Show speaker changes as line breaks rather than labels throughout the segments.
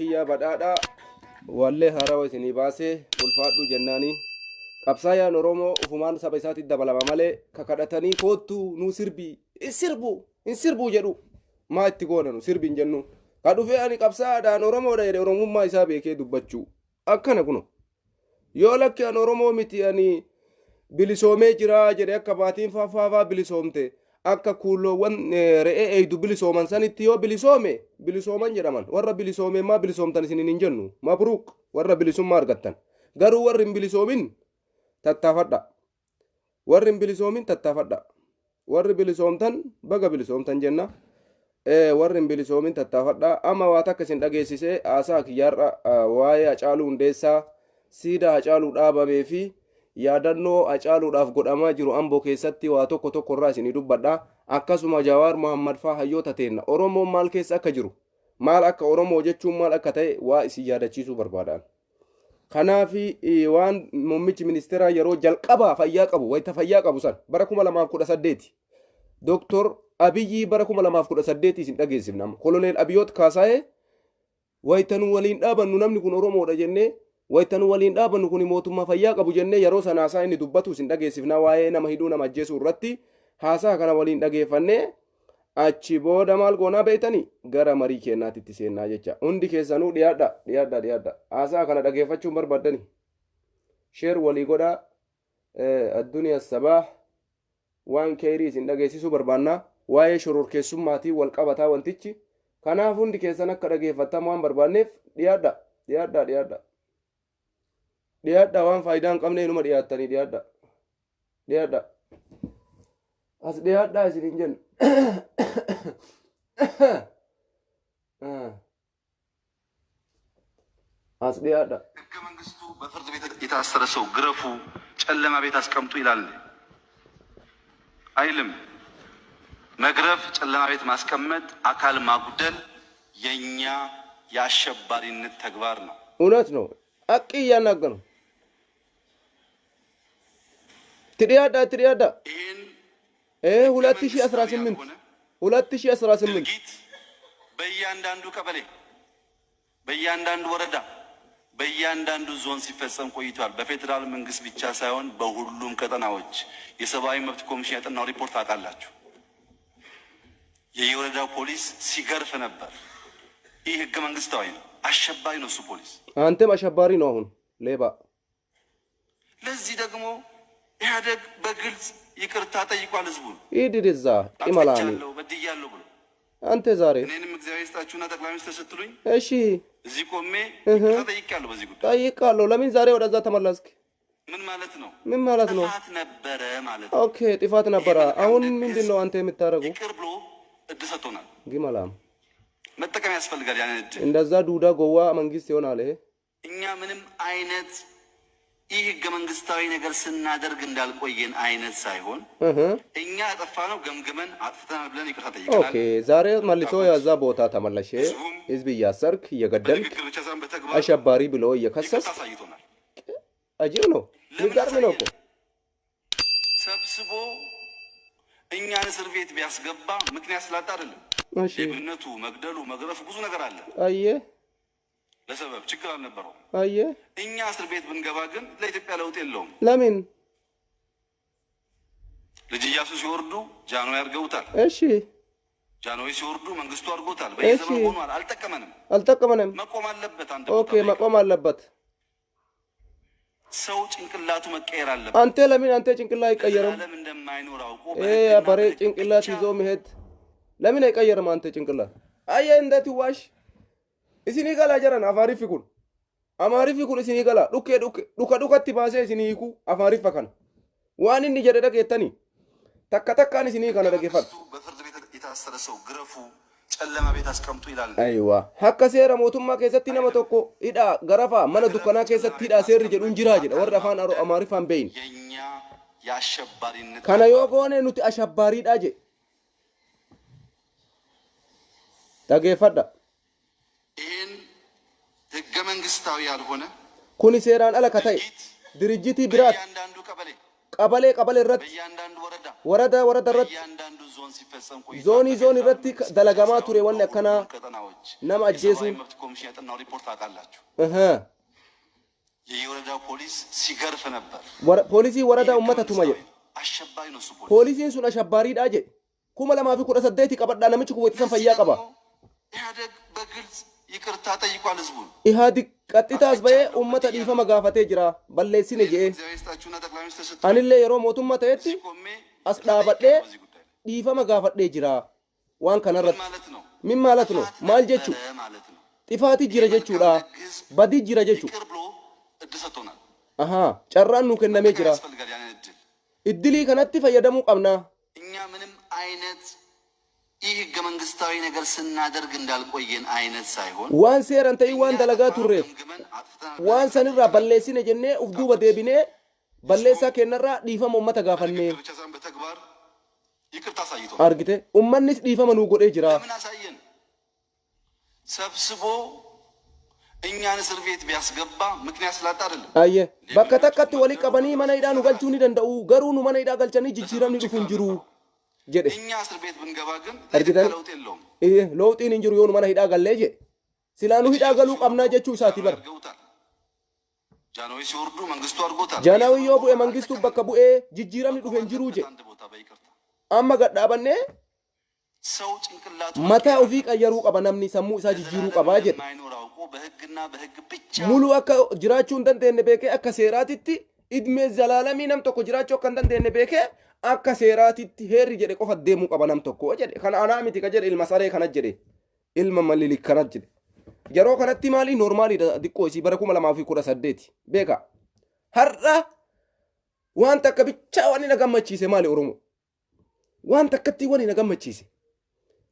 Kiyyaa Badhaadhaa wallee haarawa isinii baasee ulfaadhuu jennaanii. Qabsaayaan Oromoo ufumaan saba isaatti dabalama malee kakadhatanii koottuu nuu sirbii hin sirbuu hin sirbuu jedhu maa itti goonanu sirbi hin jennu. Ka dhufee ani qabsaa'aadhaan Oromoodha jedhe Oromummaa isaa beekee dubbachuu akkana kuno. Yoo lakki an Oromoo miti ani bilisoomee jira jedhe akka baatiin faafaafaa bilisoomte akka kuulloowwan re'ee eeydu bilisooman sanitti yoo bilisoome bilisooman jedhaman warra bilisoomee maa bilisoomtan isiniin hin jennu mabruuk warra bilisummaa argattan garuu warri hin bilisoomin tattaafadha Warri hin bilisoomin tattaafadha. Warri bilisoomtan baga bilisoomtan jenna. Warri hin bilisoomin tattaafadha. Amma waa takka isin dhageessisee haasaa kiyyaarra waa'ee Hacaaluu Hundeessaa siidaa Hacaaluu dhaabamee fi yaadannoo Hacaaluudhaaf godhamaa jiru Amboo keessatti waa tokko tokko irraa isinii dubbadha. Akkasuma Jawaar Mohammad faa hayyoota teenna. Oromoon maal keessa akka jiru maal akka Oromoo jechuun maal akka ta'e waa isin yaadachiisuu barbaadaan. Kanaaf waan muummichi ministeeraa yeroo jalqabaa fayyaa qabu wayita fayyaa qabu san bara 2018 Dooktor Abiyyii bara 2018 isin dhageessifna amma. Koloneel Abiyoot Kaasaayee wayita nu waliin dhaabannu namni kun Oromoodha jennee wayita nu waliin dhaabannu kun mootummaa fayyaa qabu jennee yeroo sana haasaa inni dubbatu isin dhageessifna waa'ee nama hidhuu nama ajjeesuu irratti haasaa kana waliin dhageeffannee Achi booda maal goonaa beektani? Gara marii keennaatitti seennaa jecha. Hundi keessanuu dhiyaadha, dhiyaadha, dhiyaadha. Haasaa kana dhageeffachuun barbaaddani. Sheer walii godhaa. Adduniyaa Sabaah waan keeyrii isin dhageessisuu barbaanna. Waa'ee shororkeessummaatiin wal qabataa wantichi. Kanaaf hundi keessan akka dhageeffattan waan barbaanneef dhiyaadha, dhiyaadha, dhiyaadha. Dhiyaadha waan faayidaa hin qabne inuma dhiyaattanii dhiyaadha. Dhiyaadha. As dhiyaadhaa isin hin jennu. As dhiyaadha.
ህገ መንግስቱ በፍርድ ቤት የታሰረ ሰው ግረፉ፣ ጨለማ ቤት አስቀምጡ ይላል አይልም። መግረፍ፣ ጨለማ ቤት ማስቀመጥ፣ አካል ማጉደል የኛ የአሸባሪነት ተግባር ነው።
እውነት ነው። አቂ እያናገ ነው። Itti dhiyaadhaa itti dhiyaadhaa.
ይህን
Ee
ህገ መንግስታዊ
2018
ያልሆነ
2018
ድርጊት በእያንዳንዱ ቀበሌ፣ በእያንዳንዱ ወረዳ፣ በእያንዳንዱ ዞን ሲፈጸም ቆይቷል። በፌዴራል መንግስት ብቻ ሳይሆን በሁሉም ቀጠናዎች የሰብአዊ መብት ኮሚሽን ያጠናው ሪፖርት ታውቃላችሁ። የየወረዳው ፖሊስ ሲገርፍ ነበር። ይህ ህገ መንግስታዊ ነው። አሸባሪ ነው እሱ ፖሊስ።
አንተም አሸባሪ ነው አሁን ሌባ።
ለዚህ ደግሞ ኢህአደግ በግልጽ ይቅርታ ጠይቋል ህዝቡን።
ሂድ እዛ ቂመላኒ
አጥፍቻለሁ፣ በድያለሁ ብሎ
አንተ ዛሬ
እኔንም እግዚአብሔር ይስጣችሁና ጠቅላይ ሚኒስትር ስትሉኝ
እሺ
እዚህ ቆሜ
እህ
ይቅርታ ጠይቄያለሁ። በዚህ ጉዳይ
ጠይቃለሁ። ለምን ዛሬ ወደዛ ተመለስክ?
ምን ማለት ነው?
ምን ማለት ነው?
ጥፋት ነበረ ማለት ነው።
ኦኬ ጥፋት
ይሄ
ነበረ።
መልካም
አሁን
ደግ
ምንድን
ህዝብ
ነው አንተ የምታደርገው?
ይቅር ብሎ እድል ሰጥቶናል።
ግመላም
መጠቀም ያስፈልጋል ያንን እድል።
እንደዛ ዱዳ ጎዋ መንግስት ይሆናል ይሄ።
እኛ ምንም አይነት ይህ ህገ መንግስታዊ ነገር ስናደርግ እንዳልቆየን አይነት ሳይሆን
እህ
እኛ ያጠፋነው ገምግመን አጥፍተናል ብለን ይቅርታ
ኦኬ
ጠይቀናል።
ዛሬ መልሶ
እንዳልኩት
የዛ ቦታ ተመለሸ።
ህዝቡም
ህዝብ እያሰርክ እየገደልክ
በንግግር ብቻ ሳይሆን በተግባር
አሸባሪ ብሎ
ይቅርታ
እየከሰስክ
አሳይቶናል።
አጂብ ነው።
ለምን
የሚገርም ነው እኮ።
አሳየን? ሰብስቦ እኛን እስር ቤት ቢያስገባ ምክንያት ስላጣ አይደለም።
እሺ
ሌብነቱ፣ መግደሉ፣ መግረፉ ብዙ ነገር አለ።
አየህ
ለሰበብ ችግር አልነበረውም።
አየህ
እኛ እስር ቤት ብንገባ ግን ለኢትዮጵያ ለውጥ የለውም።
ለምን
ልጅ ኢያሱ ሲወርዱ ጃንሆይ አድርገውታል።
እሺ
ጃንሆይ ሲወርዱ መንግስቱ አድርጎታል።
እሺ
በየዘመኑ ሆኗል። አልጠቀመንም።
አልጠቀመንም።
መቆም አለበት። አንድ ቦታ
ኦኬ
በይቅርታ
መቆም አለበት።
ሰው ጭንቅላቱ መቀየር አለበት።
አንተ ለምን አንተ ጭንቅላት አይቀየርም?
ለዘላለም እንደማይኖር አውቆ
ይሄ
በህግና
በሬ
በህግ
ጭንቅላት
ብቻ
ይዞ መሄድ ለምን አይቀየርም? አንተ ጭንቅላት አየህ እንዴት ዋሽ isinii galaa jiran afaariffi kun amaariffi kun isinii galaa dhukkee dhukke dhuka dhukatti baasee isinii hiikuu afaariffa kana waan inni jedhe dhageettanii takka takkaan isinii kana
ህገ
dhageeffadha.
መንግስቱ በፍርድ ቤት የታሰረ ሰው ግረፉ፣ ጨለማ ቤት አስቀምጡ ይላል
Aywa akka seera mootummaa keessatti nama
አይልም።
tokko hidhaa garafaa mana
መግረፍ፣
dukkanaa
ጨለማ
keessatti
ቤት
hidhaa seerri jedhu
ማስቀመጥ፣
hin jiraa jedha
አካል
warri afaan
ማጉደል
amaariffaan beeyin.
የኛ የአሸባሪነት
Kana yoo
ተግባር ነው።
goone nuti ashabbaariidha jedhe dhageeffadha.
ይህን ህገ መንግስታዊ ያልሆነ
Kuni seeraan ala ka ta'e
ድርጊት
dirijjitii biraati
በእያንዳንዱ ቀበሌ
Qabalee qabalee irratti,
በእያንዳንዱ ወረዳ
warada warada irratti,
በእያንዳንዱ ዞን ሲፈጸም ቆይቷል።
zoonii zoon
በፌዴራል
irratti
መንግስት ብቻ
dalagamaa
ሳይሆን
ture wanni
በሁሉም
akkanaa
ቀጠናዎች
nama
የሰብአዊ
ajjeesuun.
መብት ኮሚሽን ያጠናው ሪፖርት ታውቃላችሁ።
እህ
የየወረዳው ፖሊስ ሲገርፍ ነበር።
Poolisii
ይህ
waradaa
ህገ
ummata tuma
መንግስታዊ
jedhe.
ነው። አሸባሪ ነው እሱ ፖሊስ።
Poolisiin sun ashabbaariidha jedhe. 2018 qabadhaa namichi kun wayitisan
ለዚህ
fayyaa
ደግሞ
qaba.
ኢህአደግ በግልጽ ይቅርታ ጠይቋል ህዝቡን።
Ihaadig qaxxitaas bahee
አጥፍቻለሁ
ummata dhiifama
በድያለሁ።
gaafatee jira balleessine
እኔንም
jedhee.
እግዚአብሔር ይስጣችሁና ጠቅላይ ሚኒስትር ስትሆኑ
Anillee yeroo mootummaa ta'etti
እዚህ ቆሜ
as
ይቅርታ
dhaabadhee
ጠይቄያለሁ በዚህ ጉዳይ ላይ።
dhiifama gaafadhee jira waan
ምን
kanarratti.
ማለት ነው?
Min maalatu no
ጥፋት
maal jechuu
ነበረ ማለት ነው።
xifaati
ይህ
jira
መልካም
jechuudha,
ደግ ህዝብ
badii jira jechuu.
ይቅር ብሎ እድል ሰጥቶናል።
Ahaa, carraan nuu kennamee
መጠቀም
jira.
ያስፈልጋል ያንን እድል።
Iddilii kanatti fayyadamuu qabna.
እኛ ምንም አይነት ይህ ህገ መንግስታዊ ነገር ስናደርግ እንዳልቆየን አይነት ሳይሆን
Waan seeran ta'ii
እኛ
waan dalagaa
ጥፋቱን
turreef
ገምግመን አጥፍተናል ብለን
waan
ይቅርታ
sanirraa
ጠይቀናል።
balleessine jennee uf duuba
ታውቁት
deebinee balleessaa
ህዝቡም
kennarraa dhiifama ummata gaafannee.
በንግግር ብቻ ሳይሆን በተግባር ይቅርታ አሳይቶናል።
Argite, ummannis dhiifama nuu godhee jira.
ለምን አሳየን? ሰብስቦ እኛን እስር ቤት ቢያስገባ ምክንያት ስላጣ አይደለም።
Ayye, bakka
ሌሎቻችሁ
takkatti walii
መግደሉ
qabanii mana hidhaa nu
መግደሉ
galchuu ni danda'u, garuu nu mana hidhaa galchanii
ለሰላም
jijjiiramni dhufu
ችግር
hin jiru
አልነበረውም።
jedhe.
እኛ እስር ቤት ብንገባ ግን ለኢትዮጵያ
Argitan,
ለውጥ የለውም።
looxiin hin jiru yoo nu mana hidhaa gallee jedhe. Silaa nu hidhaa
እትዬ
galuu
ሲወርዱ
qabnaa jechuu isaati
ጃንሆይ
bara.
አድርገውታል። ጃንሆይ ሲወርዱ መንግስቱ አድርጎታል።
Jaanaawii yoo bu'e
እየተመረጡ
mangistuu bakka
አልጠቀመንም።
bu'ee jijjiiramni dhufe
መቆም
hin jiru
አለበት
jedhe.
አንድ ቦታ በይቅርታ
Amma gadhaabannee
ሰው ጭንቅላቱ
mataa
መቀየር
ofii
አለበት።
qayyaruu qaba, namni sammuu isaa jijjiiruu
ለዘላለም
qabaa jedhe.
እንደማይኖር አውቆ በህግና በህግ ብቻ
Mulu akka jiraachuu hin dandeenye beekee akka seeraatitti idmee zalaalamii nam tokko jiraachuu akka hin dandeenye beekee akka seeraatitti heerri jedhe qofa deemuu qaba nam tokko jedhe. Kana anaa miti ka jedhe, ilma saree kana jedhe, ilma malilik kana jedhe. Yeroo kanatti maali noormaaliidha xiqqoo isii bara 2018 beeka. Har'a waan takka bichaa waan na gammachiise maali Oromoo? Waan takkatti waan na gammachiise.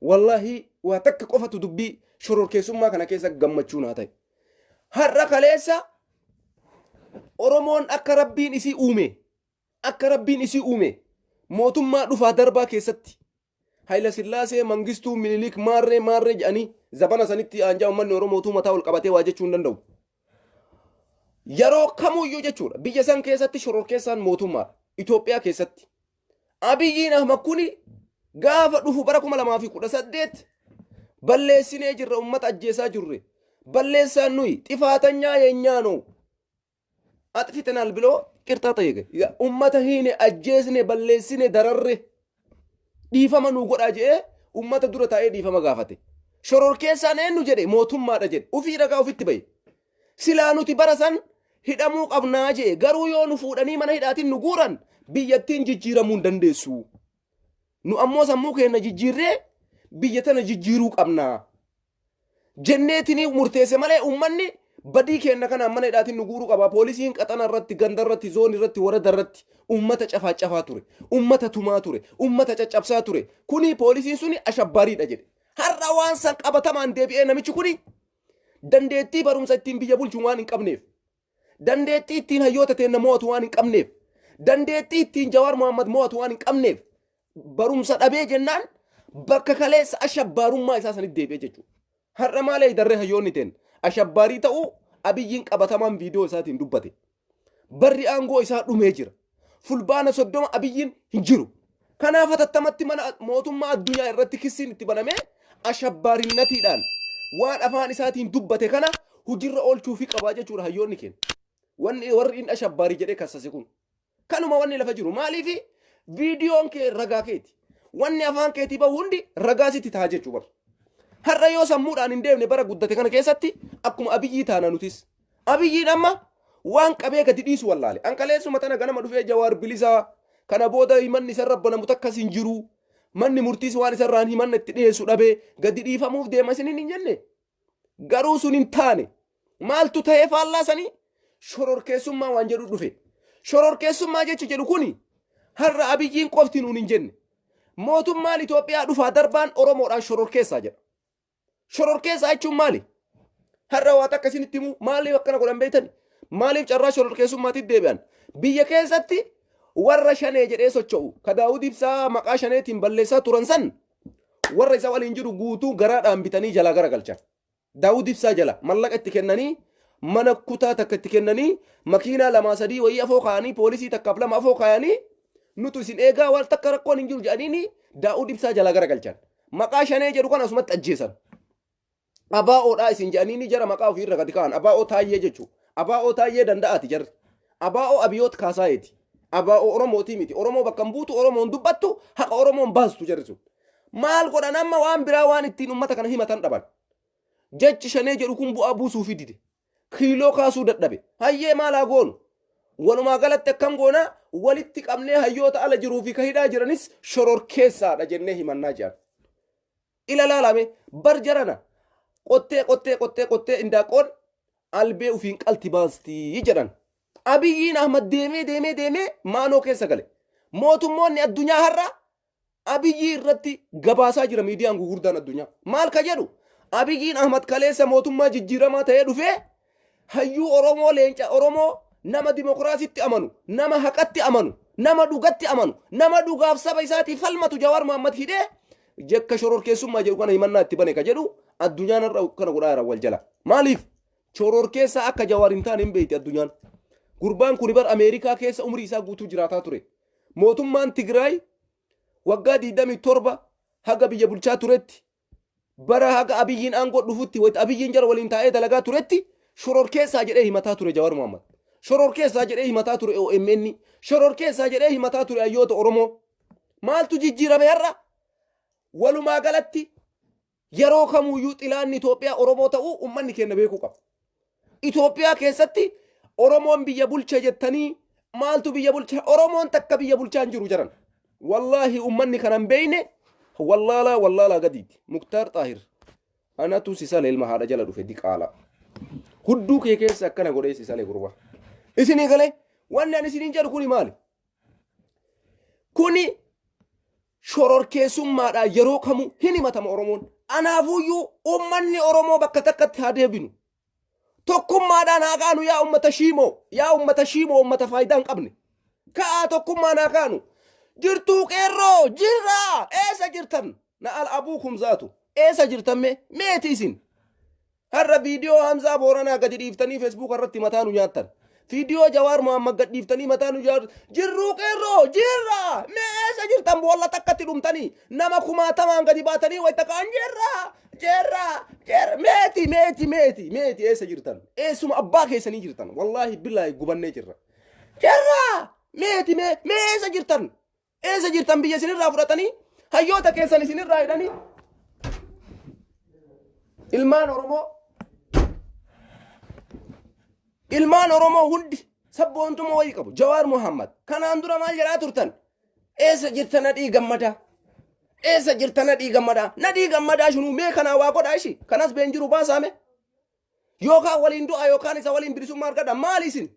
Wallaahi waa takka qofatu dubbii shororkeessummaa kana keessa gammachuu naa ta'e. Har'a kaleessa Oromoon akka rabbiin isii uume, akka rabbiin isii uume mootummaa dhufaa darbaa keessatti Hayila Sillaasee, Mangistuu, Minilik, maarree maarree jedhanii zabana sanitti aanjaa uummanni Oromootuu mataa ol qabatee waa jechuu hin danda'u. Yeroo kamuyyuu jechuudha biyya san keessatti shororkeessaan mootummaadha. Itoophiyaa keessatti. Abiyyiin Ahmad kuni gaafa dhufu bara 2018 balleessinee jirra, uummata ajjeesaa jirre, balleessaan nuyi xifaatanyaa yeenyaa ነው አጥፍተናል ብሎ ይቅርታ ጠየቀ። Ummata hiine, ajjeesne, balleessine, dararre, dhiifama nuu godhaa jedhee ummata dura taa'ee dhiifama gaafate. Shororkeessaan eenyu jedhe, mootummaadha jedhe, ufii ragaa ofitti bahe. Silaa nuti bara san hidhamuu qabnaa jedhe, garuu yoo nu fuudhanii mana hidhaatiin nu guuran biyyattiin jijjiiramuu hin dandeessu. Nu ammoo sammuu keenya jijjiirree biyya tana jijjiiruu qabnaa. Jenneetinii murteesse malee uummanni badii keenya kanaan mana hidhaatiin nu guuruu qaba. Poolisiin qaxana irratti, ganda irratti, zoonii irratti, warada irratti uummata cafaa cafaa ture. Uummata tumaa ture. Uummata caccabsaa ture. Kuni poolisiin suni ashabbaariidha jedhe. Har'a waan san qabatamaan deebi'ee namichi kuni dandeettii barumsa ittiin biyya bulchu waan hin qabneef, dandeettii ittiin hayyoota teenna mo'atu waan hin qabneef, dandeettii ittiin Jawaar Mohammad mo'atu waan hin qabneef, barumsa dhabee jennaan bakka kaleessa ashabbaarummaa isaa sanitti deebi'ee jechuudha. Har'a maalee darree hayyoonni teen ashabbaarii ta'uu Abiyyiin qabatamaan viidiyoo isaatiin dubbate. Barri aangoo isaa dhumee jira. Fulbaana 30 Abiyyiin hin jiru. Kanaaf hatattamatti mana mootummaa addunyaa irratti kissiin itti banamee ashabbaarinnatiidhaan waan afaan isaatiin dubbate kana hojiirra oolchuufi qabaa jechuudha hayyoonni keenya. Wanni warri inni ashabbaarii jedhee kassase kun. Kanuma wanni lafa jiru maaliifi viidiyoon kee ragaa keeti. Wanni afaan keetii bahu hundi ragaa sitti ta'a jechuu bara. Har'a yoo sammuudhaan hin deemne bara guddate kana keessatti akkuma Abiyyii taana nutis. Abiyyiin amma waan qabee gadi dhiisu wallaale. Anqaleessuma tana ganama dhufee Jawaar bilisaa, kana booda himanni isarra banamu takkas hin jiru. Manni murtiis waan isarraan himanna itti dhiyeessu dhabee gadi dhiifamuuf deema isiniin hin jenne. Garuu sun hin taane. Maaltu ta'ee faallaa sanii? Shororkeessummaa waan jedhu dhufe. Shororkeessummaa jechi jedhu kuni har'a Abiyyiin qofti nuun hin jenne. Mootummaan Itoophiyaa dhufaa darbaan Oromoodhaan shororkeessaa jedha. Shororkeessaa jechuun maali? Har'a waa takka isinitti himu, maaliif akkana godhan beektan? Maaliif carraa shororkeessummaatti deebi'an? Biyya keessatti warra shanee jedhee socho'u ka Daawud Ibsaa maqaa shaneetiin balleessaa turan san warra isa waliin jiru guutuu garaadhaan bitanii jalaa garagalchan. Daawud Ibsaa jala mallaqa itti kennanii Mana kutaa takka itti kennanii, makiinaa lamaa sadii wayii afoo kaa'anii, poolisii takkaaf lama afoo kaa'anii, nutu isin eegaa, waan takka rakkoon hin jiru jedhaniini Daa'ud Ibsaa jalaa garagalchan. Maqaa Shanee jedhu kana asumatti ajjeesan. Abaa'oodhaa isin jedhaniini jara maqaa ofii irra gadi kaa'an. Abaa'oo Taayyee jechuudha. Abaa'oo Taayyee Danda'aati jarri. Abaa'oo Abiyoot Kaasaayeeti. Abaa'oo Oromootii miti. Oromoo bakka hin buutu, Oromoon dubbattu, haqa Oromoon baastu jarri sun. Maal godhan amma? Waan biraa waan ittiin uummata kana himatan dhaban. Jechi Shanee jedhu kun bu'aa buusuufi dide. Kiiloo kaasuu dadhabe. Hayyee, maal haa goonu? Walumaa galatti akkam goona? Walitti qabnee hayyoota ala jiruu fi ka hidhaa jiranis shororkeessaadha jennee himannaa jedhan. Ila laalame bar jarana, qottee qottee qottee qottee indaaqoon albee ufiin qalti baastii jedhan. Abiyyiin Ahmad deemee deemee deemee maanoo keessa gale. Mootummoonni addunyaa har'a Abiyyii irratti gabaasaa jira, miidiyaan gurguddaan addunyaa. Maal ka jedhu? Abiyyiin Ahmad kaleessa mootummaa jijjiiramaa ta'ee dhufee hayyuu Oromoo, leenca Oromoo, nama dimokiraasitti amanu, nama haqatti amanu, nama dhugatti amanu, nama dhugaaf saba isaatiif falmatu Jawaar Mohammad hidhee jakka shororkeessummaa jedhu kana himannaa itti bane ka jedhu addunyaan har'a kana godhaa jira wal jala. Maaliif? Shororkeessaa akka Jawaar hin taane hin beekti addunyaan. Gurbaan kun bar Ameerikaa keessa umrii isaa guutuu jiraataa ture. Mootummaan Tigraay waggaa 27 haga biyya bulchaa turetti, bara haga Abiyyiin aangoo dhufutti, wayita Abiyyiin jara waliin taa'ee dalagaa turetti, shororkeessaa jedhee himataa ture Jawaar Mohammad. Shororkeessaa jedhee himataa ture OMN. Shororkeessaa jedhee himataa ture hayyoota Oromoo. Maaltu jijjiirame har'a? Walumaa galatti yeroo kamuyyuu xilaanni Itoophiyaa Oromoo ta'uu uummanni keenya beekuu qaba. Itoophiyaa keessatti Oromoon biyya bulcha jettanii, maaltu biyya bulcha? Oromoon takka biyya bulchaa hin jiru jaran. Wallaahi, uummanni kana hin beekne wallaalaa wallaalaa gadiiti. Muktaar Xaahir. Anatu si sale, ilma haadha jala dhufe diqaala. Hudduu kee keessa akkana godhee si sale, gurba. Isinii galee wanni ani isiniin jedhu kuni maali? Kuni shororkeessummaadhaan yeroo kamuu hin himatama Oromoon. Anaafuyyuu uummanni Oromoo bakka takkatti haa deebinu. Tokkummaadhaan haa kaanu. Yaa uummata Shiimoo, yaa uummata Shiimoo, uummata faayidaa hin qabne. Ka'aa, tokkummaan haa kaanu. Jirtuu qeerroo? Jirraa, eessa jirtan? Na al abuukum zaatu. Eessa jirtan mee? Meeti isin? Har'a viidiyoo Hamzaa Booranaa gadi dhiiftanii Feesbuuk irratti mataa nu nyaattan. Viidiyoo Jawaar Mohammad gad dhiiftanii mataa nu nyaattan. Jirruu qeerroo? Jirra! Mee eessa jirtan? Boolla takkatti dhumtanii nama kumaatamaan gadi baatanii wayita kaan jirra! Jirra! Jirra! Meeti, meeti, meeti, meeti, eessa jirtan? Eessuma abbaa keessanii jirtan? Wallaahi billaahi gubannee jirra. Jirra! Meeti, mee eessa jirtan? Eessa jirtan? Biyya isinirraa fudhatanii, hayyoota keessan isinirraa hidhanii, ilmaan Oromoo, ilmaan Oromoo hundi sabboontuma wayii qabu. Jawaar Mohammad kanaan dura maal jedhaa turtan? Eessa jirta Nadhii Gammadaa? Eessa jirta Nadhii Gammadaa? Nadhii Gammadaa shunuu mee kanaa waa godhaa ishii kanas been jiru baasaame. Yookaan waliin du'a yookaan isa waliin bilisummaa argadha. Maali isin?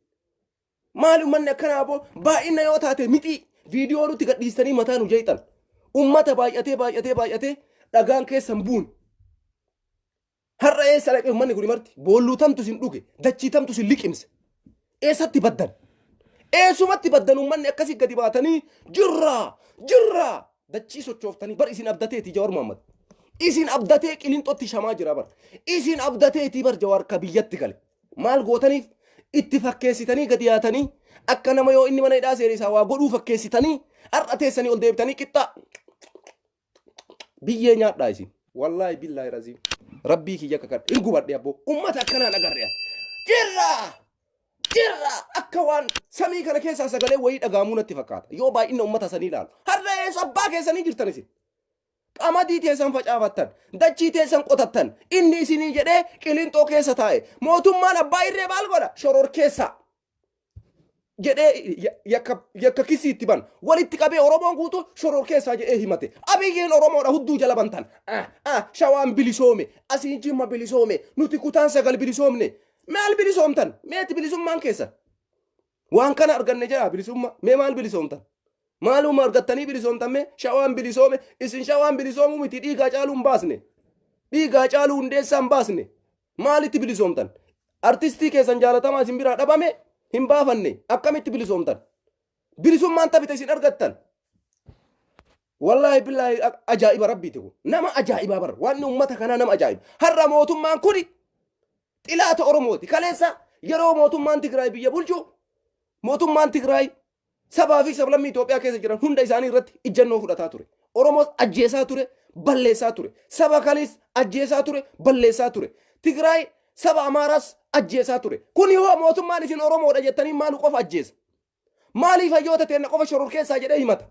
Maali uummanni akkanaa aboo? Baay'ina yoo taate mixii viidiyoo nutti gadhiistanii mataa nu jeeqxan. Uummata baay'atee baay'atee baay'atee dhagaan keessan buun. Har'a eessa dhaqee uummanni kun marti? Boolluu tamtu isin dhuge, dachii tamtu isin liqimse. Eessatti baddan? Eessumatti baddan? Uummanni akkasii gadi baatanii jirraa jirraa dachii sochooftanii bar isin abdateeti Jawaar Mohammad. Isin abdatee Qilinxootti shamaa jira bar. Isin abdateeti bar Jawaar ka biyyatti gale. Maal gootaniif itti fakkeessitanii gadi yaatanii, akka nama yoo inni mana hidhaa seene isaa waa godhuu fakkeessitanii, har'a teessanii ol deebitanii qixxaa biyyee nyaadhaa isin. Wallaahi billaahi raziim. Rabbii kiyya kakadhe hin gubadhe abboo. Ummata akkanaan agarre ani. Jirra! Jirra! Akka waan samii kana keessaa sagalee wayii dhagaamuu natti fakkaata. Yoo baay'ina ummata sanii ilaalu. Har'a eessa abbaa keessanii jirtan isin? Qamadii teessan facaafattan, dachii teessan qotattan, inni isinii jedhee Qilinxoo keessa taa'e. Mootummaan abbaa irree maal godha? Shororkeessaa jedhee yakka kisii itti ban. Walitti qabee Oromoon guutuu shororkeessaa jedhee himate. Abiyyiin Oromoodha hudduu jala bantan. Shawaan bilisoome, asiin Jimma bilisoome, nuti kutaan sagal bilisoomne. Maal bilisoomtan? Meeti bilisummaan keessan? Waan kana arganne jedha bilisummaa. Mee maal bilisoomtan? Maaluma argattanii bilisoomtan mee? Shawaan bilisoome. Isin Shawaan bilisoomuu miti, dhiigaa caaluu hin baasne. Dhiigaa caaluu Hundeessaa hin baasne. Maalitti bilisoomtan? Artistii keessan jaalatamaa isin biraa dhabame hin baafanne. Akkamitti bilisoomtan? Bilisummaan tabita isin argattan. Wallaahi billaahi, ajaa'iba rabbiiti kun. Nama ajaa'ibaa bara. Wanni uummata kanaa nama ajaa'iba. Har'a mootummaan kuni Xilaata Oromooti. Kaleessa yeroo mootummaan Tigraay biyya bulchu, mootummaan Tigraay sabaa fi sablammii Itoophiyaa keessa jiran hunda isaanii irratti ijjannoo fudhataa ture. Oromoos ajjeesaa ture, balleessaa ture. Saba kanis ajjeesaa ture, balleessaa ture. Tigraay saba Amaaraas ajjeesaa ture. Kun yoo mootummaan isin Oromoodha jettanii maalu qofa ajjeesa? Maaliif hayyoota teenna qofa shororkeessaa jedhee himata?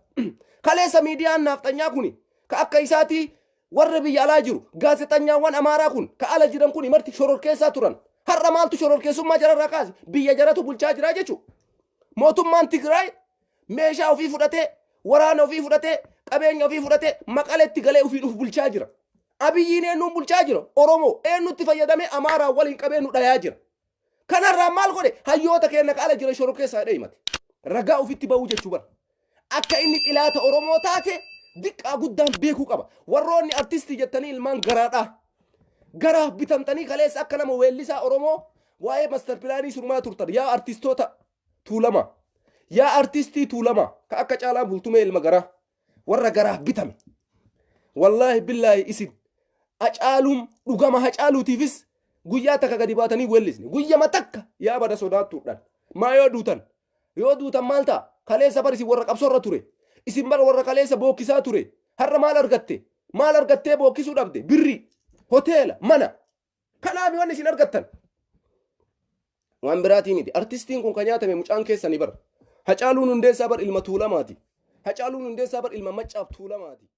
Kaleessa miidiyaan naafxanyaa kuni ka akka isaatii warra biyya alaa jiru, gaazexanyaawwan Amaaraa kun ka ala jiran kun marti shororkeessaa turan. Har'a maaltu shororkeessummaa jararraa kaase? Biyya jaratu bulchaa jira jechuudha. Mootummaan Tigraay meeshaa ofii fudhatee, waraana ofii fudhatee, qabeenya ofii fudhatee Maqaleetti galee ofiin uf bulchaa jira. Abiyyiin eenyuun bulchaa jira? Oromoo eenyutti fayyadamee Amaaraa waliin qabee nu dhayaa jira. Kanarraa maal godhe? Hayyoota keenya ka ala jiran shororkeessaa jedhee himate. Ragaa ofitti bahuu jechuu bara. Akka inni xilaata Oromoo taate diqqaa guddaan beekuu qaba. Warroonni artistii jettanii ilmaan garaadhaa. Garaaf bitamtanii kaleessa akka nama weellisaa Oromoo waa'ee master pilaanii surmaa turtan, yaa artistoota Tuulamaa. Yaa artistii Tuulamaa ka akka Caalaa Bultumee ilma garaa. Warra garaaf bitame. Wallaahi billaahi, isin Hacaaluun dhugama Hacaaluutiifis guyyaa takka gadi baatanii weellisne. Guyyama takka, yaa bada sodaattuudhaan. Maa yoo duutan? Yoo duutan maal ta'a? Kaleessa bar isin warra qabsoorra ture. Isin bar warra kaleessa bookkisaa ture. Har'a maal argatte? Maal argattee bookkisuu dhabde? Birrii, hoteela, mana. Kanaaf wanni isin argattan. Waan biraatii miti. Artistiin kun kan nyaatame mucaan keessanii bar. Hacaaluun Hundeessaa bar ilma Tuulamaati. Hacaaluun Hundeessaa bar ilma Maccaaf Tuulamaati.